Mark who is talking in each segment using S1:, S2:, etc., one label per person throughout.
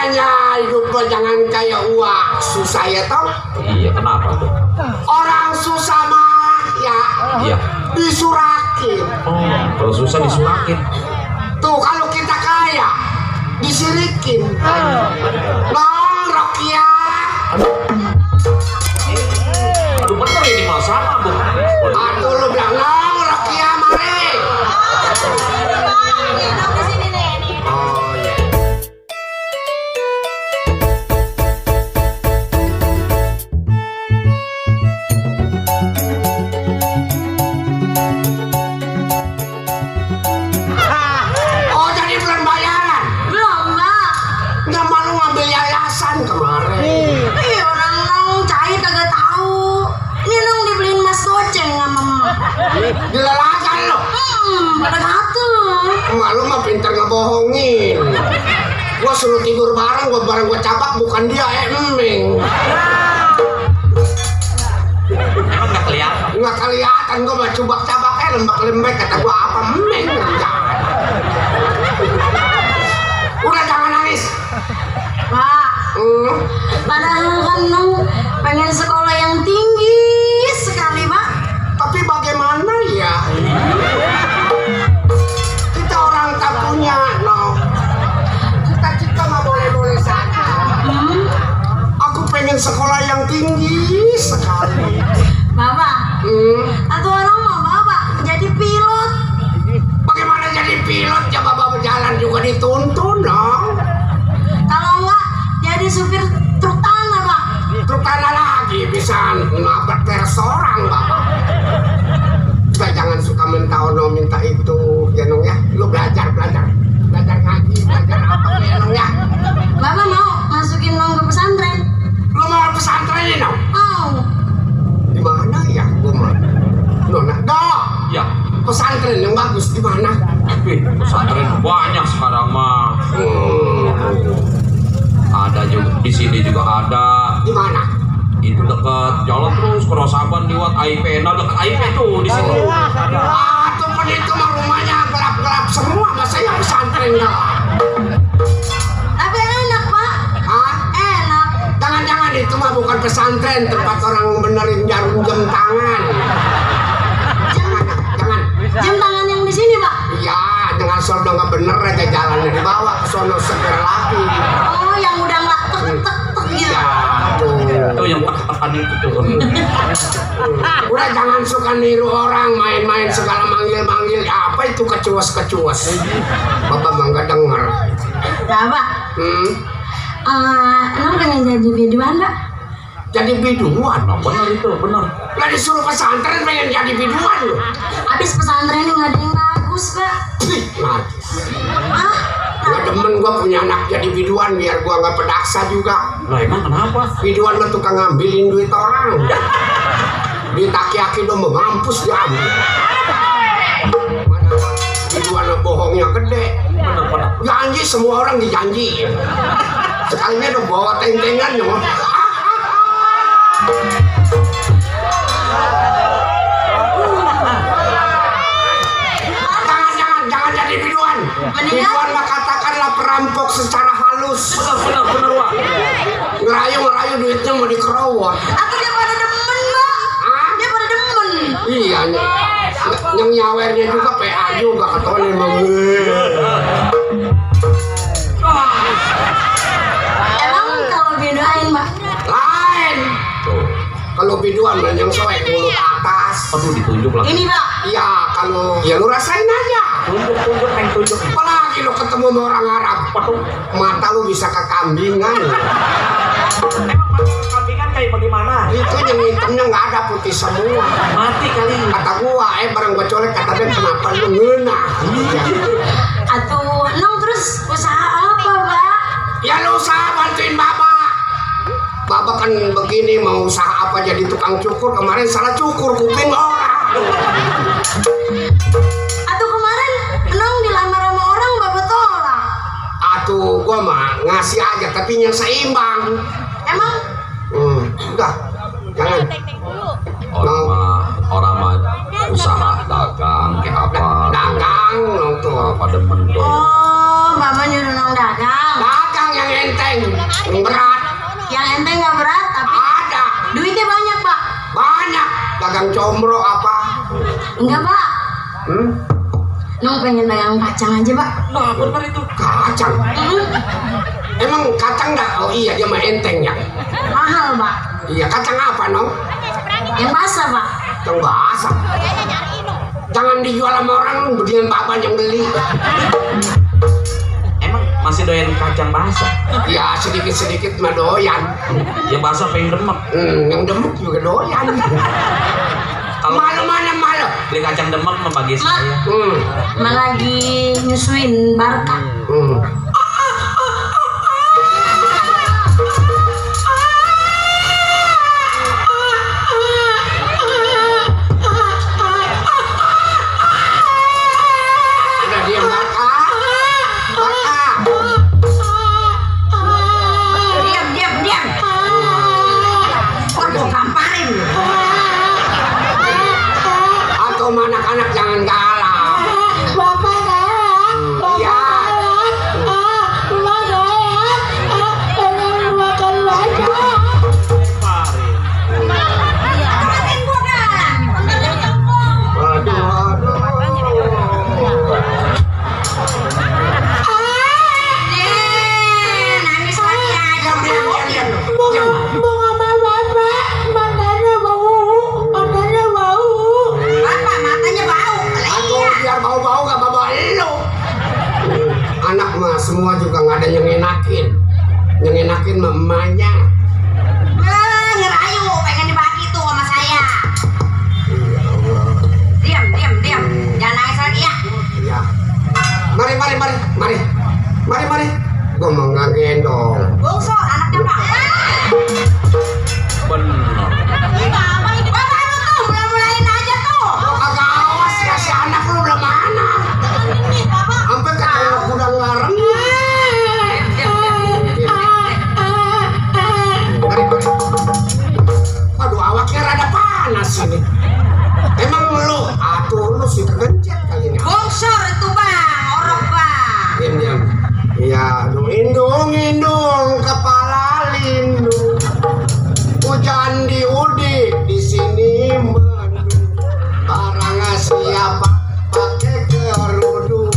S1: makanya hidup lo jangan kayak uak susah ya toh.
S2: Iya, kenapa tuh?
S1: Orang susah mah ya
S2: Iya.
S1: disurakin.
S2: Oh, kalau susah disurakin.
S1: Tuh kalau kita kaya disirikin. Bang Rokia.
S2: Aduh, bener ini mah sama, Bu.
S1: Aduh lu bilang nong Rokia mari. Oh iya. Oh jadi belum bayaran?
S3: Belum, Mbak.
S1: Nggak malu ngambil yayasan kemarin.
S3: Ih, orang nong cair kagak tahu. Ini nong dibeliin mas goceng sama mama.
S1: Dilalakan lo.
S3: Pada gatel.
S1: Emak lu mah pinter ngebohongin. Gua suruh tidur bareng, gua cabak bukan dia emeng.
S2: Emang nggak kelihatan?
S1: Nggak kelihatan gua mah cubak cabaknya lembek-lembek kata gua apa emeng. Udah jangan nangis.
S3: Pak, padahal kan nong pengen sekolah yang tinggi sekali, Pak.
S1: Tapi bagaimana ya? Kita orang tak punya, no. Cita-cita nggak boleh-boleh saja. Aku pengen sekolah yang tinggi sekali.
S3: Bapak, atau orang mau Bapak jadi pilot.
S1: Bagaimana jadi pilot ya bapak berjalan juga dituntun, no.
S3: Kalau enggak jadi supir truk tanah, Pak.
S1: Truk tanah lagi bisa nabrak restoran, bapak. Kita jangan suka minta ono minta itu, ya nong ya. Lu belajar ngaji, belajar apa ya nong ya.
S3: Bapak mau masukin nong ke pesantren?
S1: Lu mau pesantren ini nong?
S3: Mau.
S1: Di mana ya gua mau? Nona, dong.
S2: Ya.
S1: Pesantren yang bagus di mana?
S2: Wih, pesantren banyak sekarang mah. Ada juga di sini juga ada.
S1: Di mana?
S2: Itu dekat jalan terus ke Rosaban lewat IP. Nah, dekat IP tuh di situ. Ada.
S1: Ah, temen itu mah rumahnya gelap-gelap semua, masa ya pesantren dah.
S3: Tapi enak, Pak.
S1: Hah?
S3: Enak.
S1: Jangan-jangan itu mah bukan pesantren, tempat orang benerin jarum jam tangan. Jangan.
S3: Jam tangan yang di sini, Pak.
S1: Iya, dengan sono nggak bener aja jalannya dibawa ke sono segera lagi.
S3: Oh, yang udah nggak tek gitu.
S1: Iya, tuh.
S2: Itu yang tekan itu tuh.
S1: Udah jangan suka niru orang, main-main segala manggil-manggil. Apa itu kecuas-kecuas? Bapak mah nggak denger.
S3: Bapak, nong pengen jadi biduan, Pak.
S1: Jadi biduan.
S2: Nah, benar itu, benar.
S1: Lah disuruh pesantren pengen jadi biduan loh.
S3: Habis pesantren ini nggak ada yang bagus, Pak.
S1: Nah,
S3: Ah,
S1: nggak demen gua punya anak jadi biduan biar gua nggak pedaksa juga.
S2: Lah emang kenapa?
S1: Biduan mah tukang ngambilin duit orang. Duit aki-aki dong mampus diambil. Biduan mah bohongnya gede.
S2: Benar.
S1: Janji semua orang dijanjiin. Sekalinya udah bawa teng-tengan ya. Jangan jadi biduan. Biduan mah katakanlah perampok secara halus.
S2: Benar, Wak.
S1: Ngerayu duitnya mau dikerowot.
S3: atau dia pada demen, Pak.
S1: Ah?
S3: Dia pada demen.
S1: Iya, yang nyawernya juga PA juga katanya emang.
S3: Emang kalau bedain, Pak?
S1: Lain. Kalau biduan yang soek mulut atas.
S2: Aduh, ditunjuk lagi.
S3: Ini, Pak.
S1: Iya, kalau ya lu rasain aja.
S2: Tunjuk.
S1: Apalagi lu ketemu sama orang Arab, mata lu bisa kekambingan.
S2: Kambingan kayak bagaimana?
S1: Itu yang hitamnya nggak ada, putih semua.
S2: Mati kali.
S1: Kata gua, barang gua colek kata dia kenapa lu ngena?
S3: Atuh, nong terus usaha apa, Pak?
S1: Ya lu usaha bantuin bapak. Bapak kan begini mau usaha apa jadi tukang cukur, kemarin salah cukur kuping orang.
S3: Atau kemarin nong dilamar sama orang Bapak tolak.
S1: Atuh gua mah ngasih aja tapi yang seimbang.
S3: Emang?
S1: Udah, jangan.
S2: Orang mah usaha dagang kayak apa?
S1: Dagang tuh.
S2: Apa demen tuh?
S3: Oh, Bapak nyuruh nong dagang.
S1: Dagang yang enteng, Yang berat.
S3: Yang enteng nggak berat tapi
S1: Ada.
S3: duitnya banyak pak.
S1: Banyak. Dagang combro apa?
S3: Enggak pak.
S1: Hmm?
S3: Nong pengen dagang kacang aja pak.
S2: Nah, benar itu.
S1: Kacang. Emang kacang enggak? Oh iya, dia mah enteng ya.
S3: Mahal pak.
S1: Iya, kacang apa, Nong?
S3: Yang basah pak.
S1: Kacang basah. Jangan dijual sama orang dengan bapak yang beli.
S2: Emang masih doyan kacang basah?
S1: Ya sedikit-sedikit mah doyan.
S2: Yang basah pengen demek.
S1: Yang demuk juga doyan.
S2: Kalau
S1: Malu mana malu?
S2: beli kacang demek mah bagi saya.
S3: Emang lagi nyusuin Barca.
S1: Udah diam Barca. Barca.
S3: Diam. Kok mau kamparin?
S1: Atau anak-anak jangan galau.
S3: Bapak galak.
S1: Iya.
S3: Pengen makan banyak. Katain gua galak.
S1: Aduh.
S3: Nangis lagi aja.
S1: Diam.
S3: Mau sama bapak, matanya bau. Bapak matanya bau.
S1: Atau biar bau-bau gak bawa elu. Anak mah semua juga gak ada yang enakin. Yang enakin mah emaknya.
S3: Ngerayu, pengen dibagi tuh sama saya.
S1: Ya Allah.
S3: Diam. Jangan nangis lagi ya.
S1: Ya. Mari. Gua mau ngagendong.
S3: Bungsu, anaknya pak.
S2: Benar.
S3: Bapak lu tuh, mulai-mulain aja tuh.
S1: Lo kagak awas ya si anak lu udah mana? Sampai ketemu udah ngareng. Mari. Waduh awaknya rada panas ini. Emang lu? Atuh lu sih kegencet kali ini.
S3: Bongsor itu bang, orok bang.
S1: Diam. Ya, indung kepala lindung. Hujan diudik di sini mendung. Barang siapa pakai kerudung.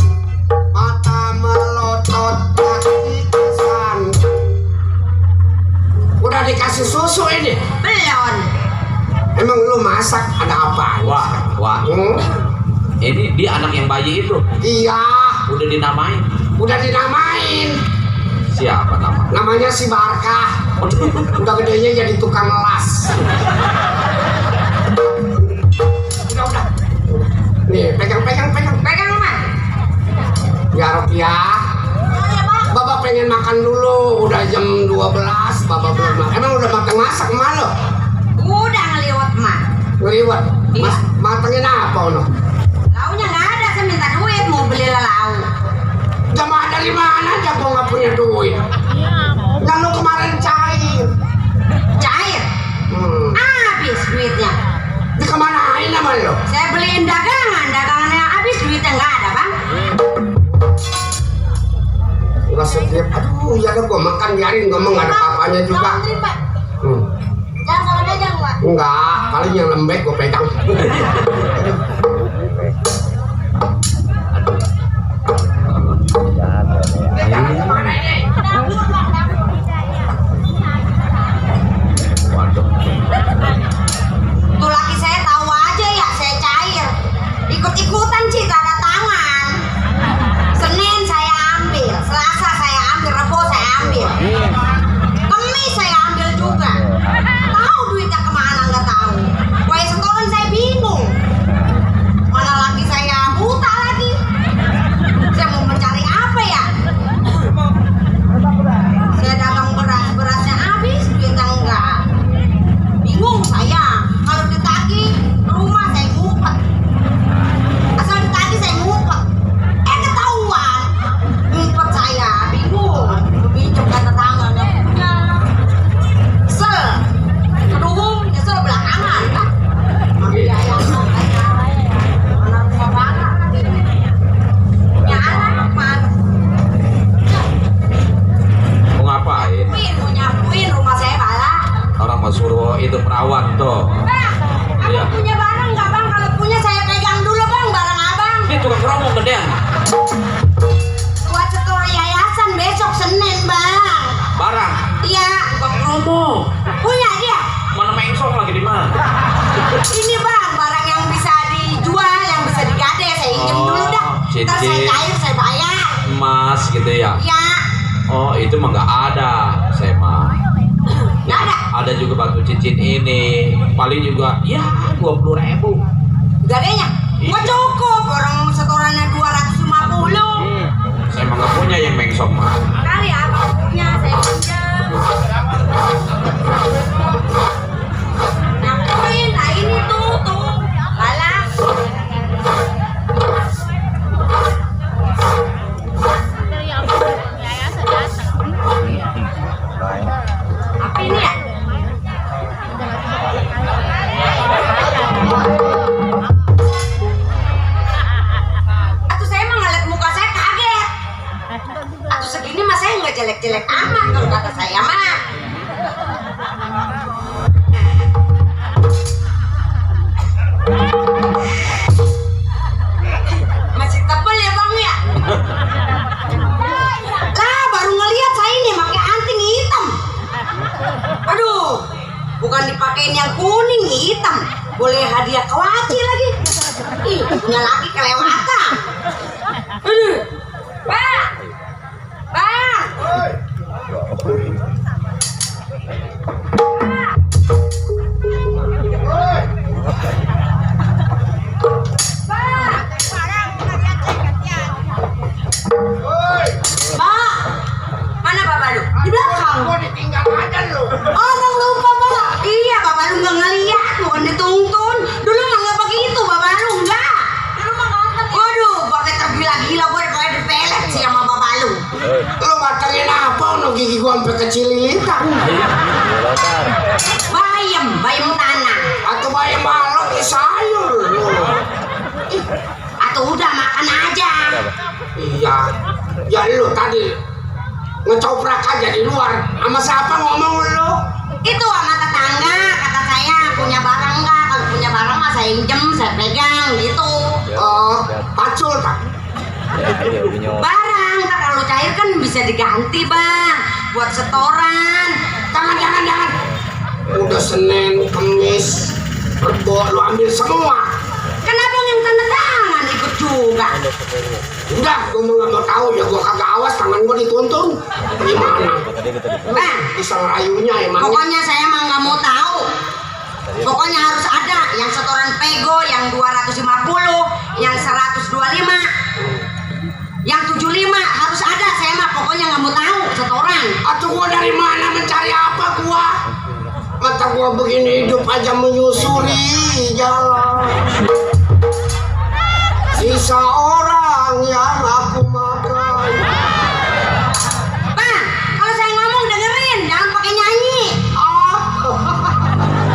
S1: Mata melotot kaki kesandung. Udah dikasih susu ini?
S3: Belum.
S1: Emang lu masak ada apa?
S2: Wah. Ini dia anak yang bayi itu.
S1: Iya,
S2: Udah dinamain. Siapa nama?
S1: Namanya si Barca. Udah gedenya jadi tukang las. Udah. Nih, pegang.
S3: Pegang man.
S1: Ya Rokia. Bapak pengen makan dulu. Udah jam 12, Bapak belum makan. Emang udah masak emak lo?
S3: Udah ngeliwat mah.
S1: Ngeliwat.
S3: Iya.
S1: Matengin apa ono?
S3: Launya nggak ada, saya minta duit mau beli lauk.
S1: Jamaah dari mana aja gua nggak punya duit. Yang lu kemarin cair.
S3: Cair. Habis duitnya.
S1: Dikemanain sama lo?
S3: Saya beliin dagangan yang habis duitnya nggak ada bang.
S1: Nggak setiap. Aduh, ya udah gua makan biarin ngomong nggak ada apa-apanya juga.
S3: Jangan salah dagang pak.
S1: Enggak, paling yang lembek gue pegang.
S3: Tuh laki saya tahu aja ya, saya cair. Ikut-ikutan sih, tanda tangan. Senin saya ambil, Selasa saya ambil, Rebo saya ambil. Kemis saya ambil juga. Tahu duitnya kemana nggak tahu. Kue setoran saya bingung.
S2: tuh.
S3: Bang,
S2: Iya.
S3: abang punya barang nggak bang? Kalau punya saya pegang dulu bang barang abang.
S2: Ini tukang keromong gedean.
S3: Buat setor yayasan besok Senin bang.
S2: Barang.
S3: Iya.
S2: Tukang keromong.
S3: Punya dia.
S2: Mana mengsong lagi di mana?
S3: Ini bang barang yang bisa dijual, yang bisa digade. Saya injem
S2: Oh,
S3: dulu dah. Ntar saya
S2: cincin.
S3: cair, saya bayar.
S2: Emas gitu ya.
S3: Iya.
S2: Oh, itu mah nggak ada, saya mah.
S3: Nggak ada.
S2: Ada juga batu cincin ini. Paling juga ya 20.000.
S3: Gadenya. Nggak cukup. Orang setorannya 250.
S2: Saya mah nggak punya yang mengsong mah.
S3: Kali abang punya, saya pinjam. Ngapain? Nah ini tuh. Alah. Apa ini ya? Atuh saya mah ngeliat muka saya kaget. Atuh segini mah saya nggak jelek-jelek amat kalau kata saya mah. Masih tebel ya bang ya? Lah baru ngeliat saya ini pakai anting hitam. Aduh, bukan dipakein yang kuning hitam. Boleh hadiah ke Waci lagi. Ih, punya lagi kelewatan. Aduh, bang, bang. Pak, mana Pak Balu? Di belakang.
S1: Gua ditinggal aja lu.
S3: Orang lupa Pak. Iya, Pak Balu nggak ngeliat, bukan dituntun. Dulu mah nggak begitu, Pak Balu enggak. Dulu mah nggak. Waduh, pakai tergila-gila gue kayak dipelet sih sama Pak Balu.
S1: Lu matengin apa? No gigi gua sampai kecil lilitan.
S3: Bayam tanah.
S1: Atau bayam balok di sayur lu.
S3: Atau udah makan aja.
S1: Iya. Ya lu tadi ngecoprak aja di luar. Sama siapa ngomong lu?
S3: Itu sama tetangga, kata saya punya barang nggak? Kalau punya barang mah saya injem, saya pegang gitu.
S1: Oh, pacul tak?
S3: Barang, ntar kalau cair kan bisa diganti bang, buat setoran.
S1: Jangan. Udah Senin, Kamis, Rebo, lu ambil semua.
S3: Kenapa yang tanda tangan ikut juga?
S1: Udah, gua mau nggak mau tahu ya gua kagak awas tangan gua dituntun. Gimana?
S3: Bang,
S1: Bisa ngerayunya emang.
S3: pokoknya saya mah nggak mau tahu. Pokoknya harus ada yang setoran pego, yang 250, yang 125, yang 75 harus ada. Saya mah pokoknya nggak mau tahu setoran.
S1: Atau gua dari mana mencari apa gua? Mata gua begini hidup aja menyusuri jalan. Sisa orang yang aku makan.
S3: Bang, kalau saya ngomong dengerin, jangan pakai nyanyi.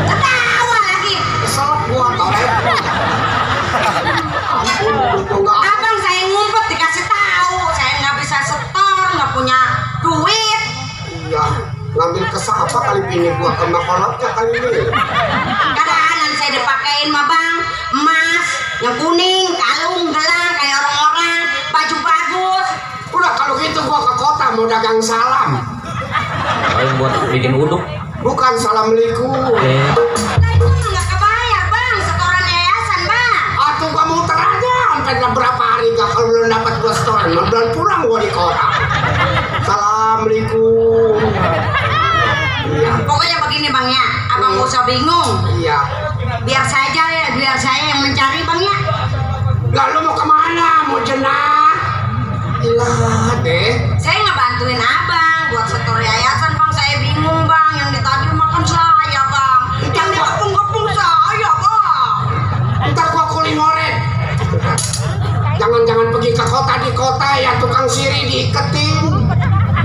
S3: Ketawa lagi.
S1: Kesel gua tau repot. Ampun, gua nggak.
S3: Abang saya ngumpet dikasih tahu, saya nggak bisa setor, nggak punya duit.
S1: Iya, ngambil kesapa kali bini gua kena kolotnya kali ini.
S3: Kadang saya dipakein mah bang, emas, yang kuning, kalung, gelang kayak orang-orang, baju bagus.
S1: Udah kalau gitu gua ke kota mau dagang salam.
S2: Paling buat bikin uduk.
S1: Bukan assalamualaikum.
S3: Nah itu mah nggak kebayar bang, setoran yayasan bang.
S1: Atau gua muter aja sampai berapa hari gak kalau belum dapat gua setoran. Belum pulang gua di kota. Assalamualaikum. Iya,
S3: Pokoknya begini bang ya, abang nggak usah bingung.
S1: iya.
S3: Biar saya yang mencari bang ya.
S1: Lalu mau kemana? Mau jenah? Ilah deh.
S3: Saya ngebantuin abang buat setor yayasan bang. Saya bingung bang, yang ditagih makan saya bang, yang dikepung-kepung saya bang.
S1: Ntar gua kuling oren. Jangan pergi ke kota, di kota ya tukang siri diiketin,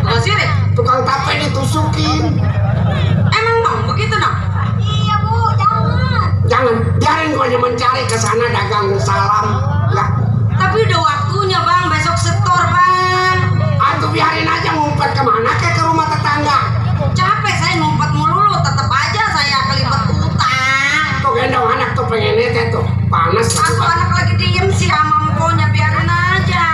S3: Nggak sih Rik?
S1: tukang tape ditusukin.
S3: Emang bang begitu dong? Iya bu,
S1: Jangan, biarin gua aja mencari ke sana dagang salam. Ya,
S3: tapi udah waktunya bang, besok setor bang.
S1: atau biarin aja ngumpet kemana kayak ke rumah tetangga.
S3: Capek saya ngumpet mulu, tetap aja saya kelibet utang.
S1: panas.
S3: Satu anak lagi diem sih sama mponya, biarin aja.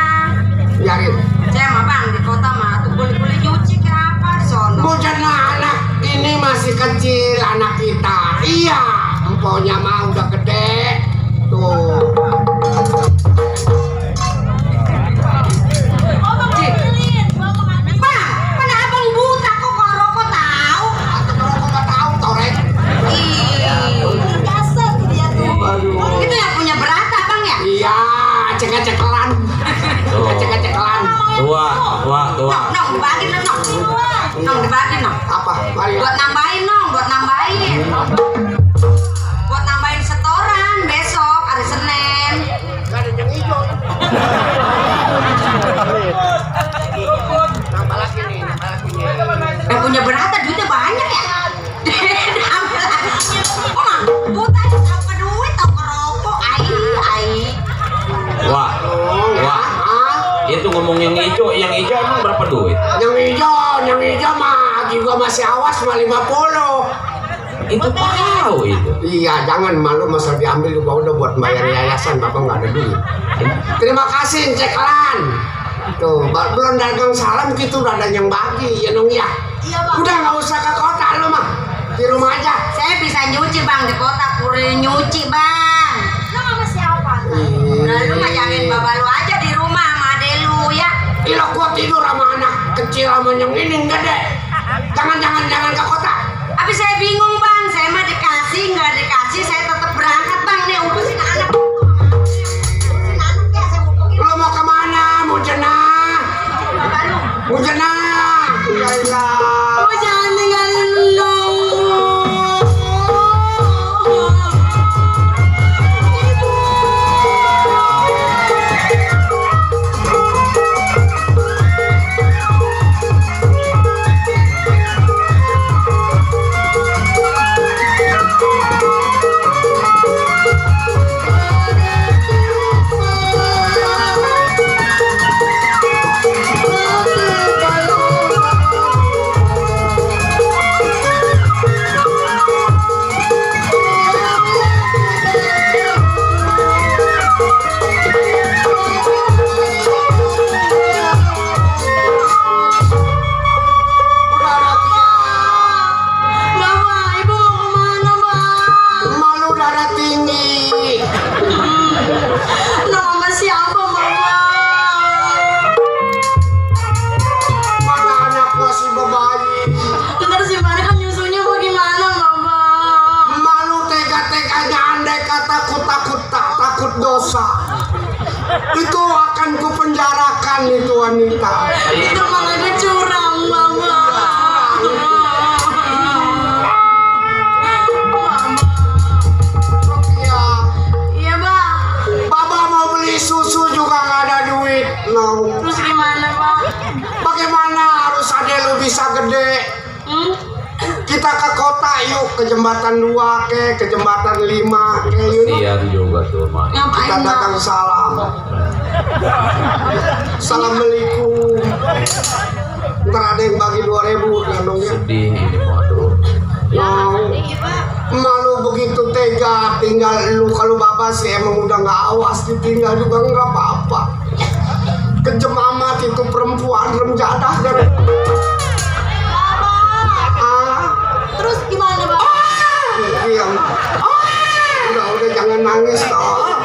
S1: Biarin.
S3: Saya mah bang di kota mah tuh boleh nyuci ke apa di sono.
S1: Bukan anak ini masih kecil anak kita. Iya, emponya mah udah gede. Tuh.
S3: Bang, mana abang buta kok kalau rokok tahu?
S1: Atau kalau nggak tahu torek.
S3: Dasar dia tuh.
S1: Aduh.
S3: Itu yang punya berata bang ya?
S1: Iya, cek-cekelan. Cek-cekelan.
S2: Tua.
S3: Nong dibagi nong. Nong dibagi nong.
S1: Apa? Mari.
S3: Buat nambahin nong, buat nambahin. Buat nambahin setoran besok hari Senin.
S1: Gak ada yang hijau. Nambah lagi nih.
S3: Yang punya berata duitnya banyak ya? Nambah lagi. Oh mah, buta tau ke duit, tau ke rokok. Ai.
S2: Wah. Itu ngomong yang hijau emang berapa duit?
S1: Yang hijau mah juga masih awas mah 50.
S2: Itu tahu itu.
S1: Iya, jangan malu masa diambil juga udah buat bayar yayasan, bapak nggak ada duit. Terima kasih cekelan. Tuh, belum dagang salam gitu udah ada yang bagi, ya dong ya.
S3: Iya bang.
S1: Udah nggak usah ke kota lu mah, di rumah aja.
S3: Saya bisa nyuci bang di kota, kuliah nyuci bang. Lu sama siapa? Nah lu mah jagain baba lu aja di rumah sama ade lu ya.
S1: Ilo gua tidur sama anak kecil sama yang ini gede. Jangan ke kota.
S3: Tapi saya bingung bang, saya mah dikasih nggak dikasih, saya tetap berangkat bang. Nih urusin anak. Urusin anak ya, saya mau pergi.
S1: Lu mau kemana? Mau jenah?
S3: Baba lu.
S1: Mau jenah? Iyalah.
S3: Oh jangan tinggalin dong.
S1: Itu akan kupenjarakan itu wanita.
S3: Itu malah curang, Mama.
S1: Iya.
S3: Iya, Bang.
S1: Baba mau beli susu juga nggak ada duit. No.
S3: Terus gimana, Bang?
S1: Bagaimana harus ada lu bisa gede? Kita ke kota yuk, ke jembatan 2 ke jembatan 5 ke yuk.
S2: Kasihan juga tuh mak.
S1: Kita
S3: Ngapain, Bang?
S1: dagang salam. Assalamualaikum. Ntar ada yang bagi 2.000 kandungnya.
S2: Sedih ini waduh.
S1: Malu begitu tega tinggal lu. Kalau Baba sih emang udah nggak awas, ditinggal juga nggak apa-apa. Kejem amat itu perempuan remjadah dan
S3: Terus gimana, Bang?
S1: diam. Udah jangan nangis toh.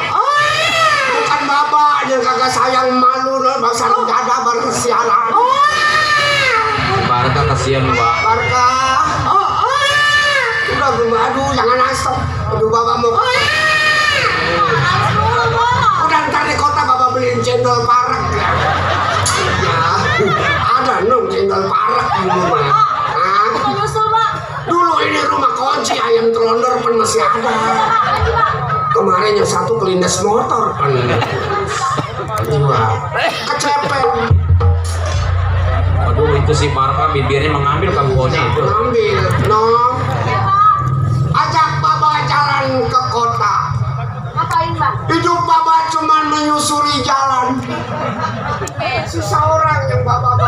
S1: Bukan Baba yang kagak sayang, malu loh bangsa remjadah bareng siaran.
S2: Barca kasihan Mbak.
S1: Barca. Udah aduh jangan nangis toh. Aduh Baba mau. Udah ntar di kota Baba beliin cendol parek ya. Ya, ada nung cendol parek di rumah. Dulu ini rumah kunci ayam telondor pun masih ada. Kemarin yang satu kelindas motor kan. Dua kecepet.
S2: Aduh itu si Barca bibirnya mengambil kangkonya itu.
S1: Ambil, no. Ajak Baba jalan ke kota.
S3: Ngapain, Bang?
S1: Hidup Baba cuma menyusuri jalan. Susah orang yang Baba